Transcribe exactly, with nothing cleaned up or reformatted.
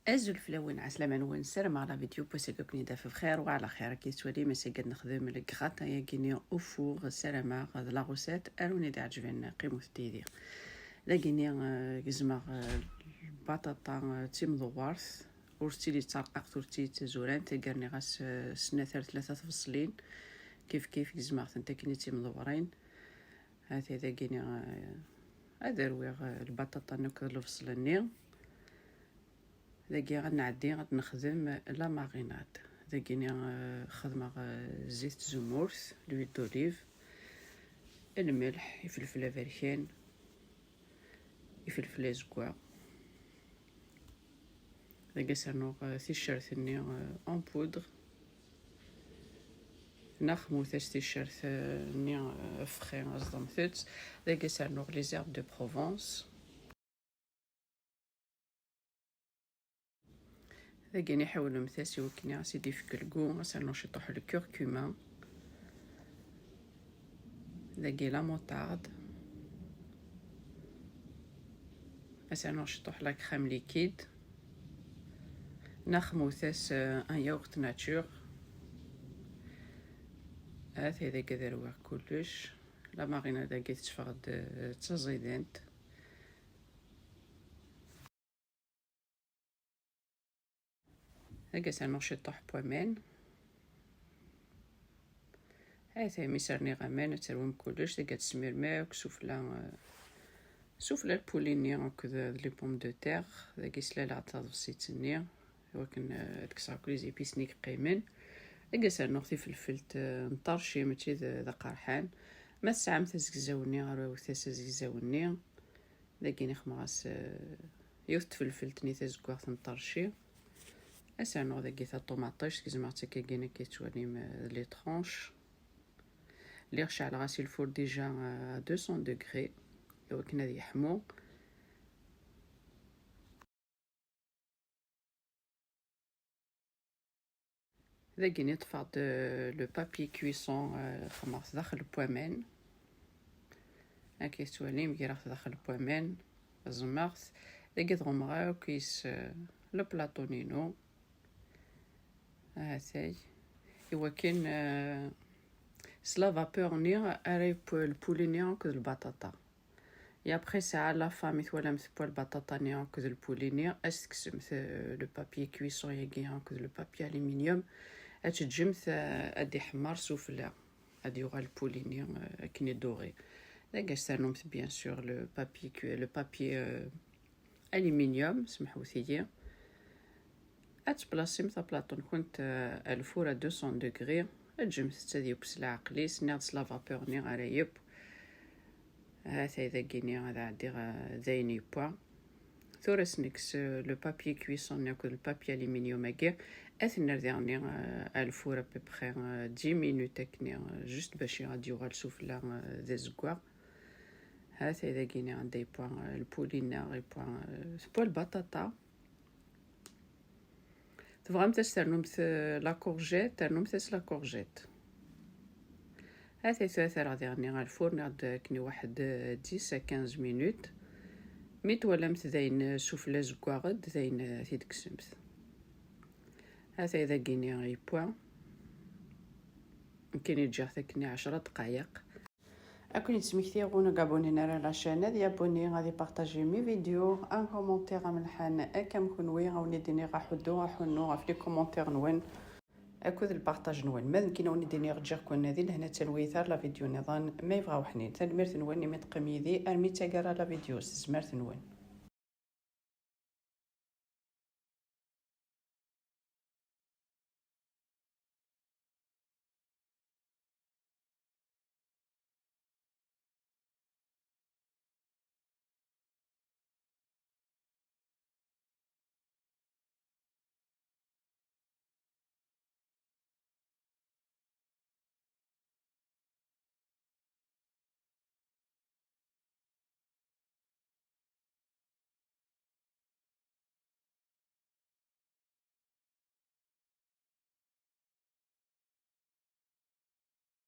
Azul fell-awen, ɛeslama-nwen, ssarameɣ la vidéo n wass-agi ad ken-id-taf bxir wa ɛla xir. Akka yettwali, ass-agi ad nexdem le gratin-agi-nni au four, ssarameɣ d la recette ara wen-id-iɛeǧben, qqimet yid-i. Dagi-nni, eh, gezmeɣ, eh, lbaṭaṭa, eh, d timdewwert, ur tettili d tarqaqt, ur tettili d tazurant, tagar nniɣ-as, eh, snat ar tlata tbeṣlin, kif kif gezmeɣ-tent akken i d timdewwrin. Hati dagi-nni, eh, ad rwiɣ, eh, lbaṭaṭa-nni akked lebṣel-nni. Dagi ad nɛeddi ad nexdem la marinade. Dagi-nni, eh, xedmeɣ, eh, zzit tzemmurt, l'huile d'olive, lmelḥ, ifelfel aberkan, ifelfel azeggaɣ. Dagi ad s-rnuɣ, eh, ticcert-nni, eh, en poudre. Neɣ xmutas ticcert-nni, eh, fxi, aẓḍemt-tt. Dagi ad s-rnuɣ les herbes de Provence. Dagi-nni ḥawlemt-as i wakken ad s-id-ifk lgu, ad s-rnuɣ ciṭuḥ lkurkuma. Dagi la moutarde. Ad s-rnuɣ ciṭuḥ la crème liquide. Neɣ xmutas, euh, un yaourt nature. Hati dagi ad rwiɣ kullec. La marinade-agi tetteffeɣ-d, euh, d taẓidant. Dagi ad s-rnuɣ ciṭuḥ n waman. Hati mi s-rniɣ aman, ad terwim kullec, dagi ad tesmirem akk sufella, eh, sufella lpuli-nni akked, eh, les pommes de terre. Dagi slaleɣ-d taḍebsit-nni, iwakken, eh, ad kkseɣ akk les épices-nni yeqqimen. Dagi ad s-rnuɣ tifelfelt, eh, n ṭerci, mačči d, d aqerḥan. Ma tesɛamt azegzaw-nni, rwit-as azegzaw-nni. Dagi xedmeɣ-as, eh, yiwet tfelfelt-nni tazeggaɣt n ṭerci. Ad s-rnuɣ dagi taṭumaṭict, gezmeɣ-tt akkagi akka i tettwalim, eh, d les tranches. Lliɣ ceɛleɣ-as i lfur déjà, eh, à deux cents degrés, iwakken ad yeḥmu. Dagi-nni ṭṭfeɣ-d, euh, le papier cuisson, euh, xedmeɣ-t daxel n waman. Akka i tettwalim, greɣ-t daxel n waman, ẓemmeɣ-t. Dagi ad ɣummeɣ akk yes, euh, le plaṭu-nni-inu. Hatay. Iwakken, euh, s la vapeur-nni ara yeww lpuli-nni akked lbaṭaṭa. Et après, c'est à la fin, mi twalam tewwa lbaṭaṭa-nni akked lpuli-nni, ad s-tekksemt, euh, le papier cuisson-agi akked le papier aluminium, ad teǧǧemt, euh, ad iḥemmer sufella, ad yuɣal lpuli-nni, euh, akken i d-uɣi. Dagi ad s-ternumt, bien sûr, le papier cu-, le papier, euh, aluminium, semḥewt-iyi. Ad tplasim taplaṭu-nkent, euh, à lfur à deux cents degrés. Ǧǧemt-tt ad yeww s leɛqel-is, nniɣ-d s la vapeur-nni ara yeww. Hatay dagi-nni ad ɛeddiɣ, euh, d ayen yewwa. Tura ad s-nekkes, euh, le papier cuisson-nni akked le papier aluminium-agi. Ad t-nerr diɣenni, euh, à lfur à peu près, euh, dix minutes akkenni, euh, juste bac ad d-yuɣal sufella, euh, d azeggaɣ. Hatay dagi-nni anda yewwa, euh, lpuli-nneɣ, yewwa, euh, tewwa lbaṭaṭa. Tebɣamt ad s-ternumt, euh, la courgette, ternumt-as la courgette. Hatay tura terɣ diɣenni ɣer lfur, nniɣ-d akken i waḥed, euh, dix à quinze minutes. Mi twalamt dayen, euh, sufella zeggaɣ-d, dayen, euh, ad t-id-kksemt. Hatay dagi-nni yewwa. Nekkini ǧǧiɣ-t akkenni ɛecra dqayeq. Ad ken-id-smektiɣ win ur abonné ara la chaîne, ad yabonné, ad ipartaji mes vidéos, un commentaire amelḥan akka am kenwi, ad wen-id-iniɣ aḥuddu, aḥunnu ɣef les commentaires-nwen akked lpartaj-nwen. Ma d nekkini ad wen-id-iniɣ ǧǧiɣ-ken di lehna d talwit ar la vidéo nniḍen ma yebɣa uḥnin. Tanemmirt-nwen imi teqqim yid-i armi d taggara la vidéo s tezmert-nwen.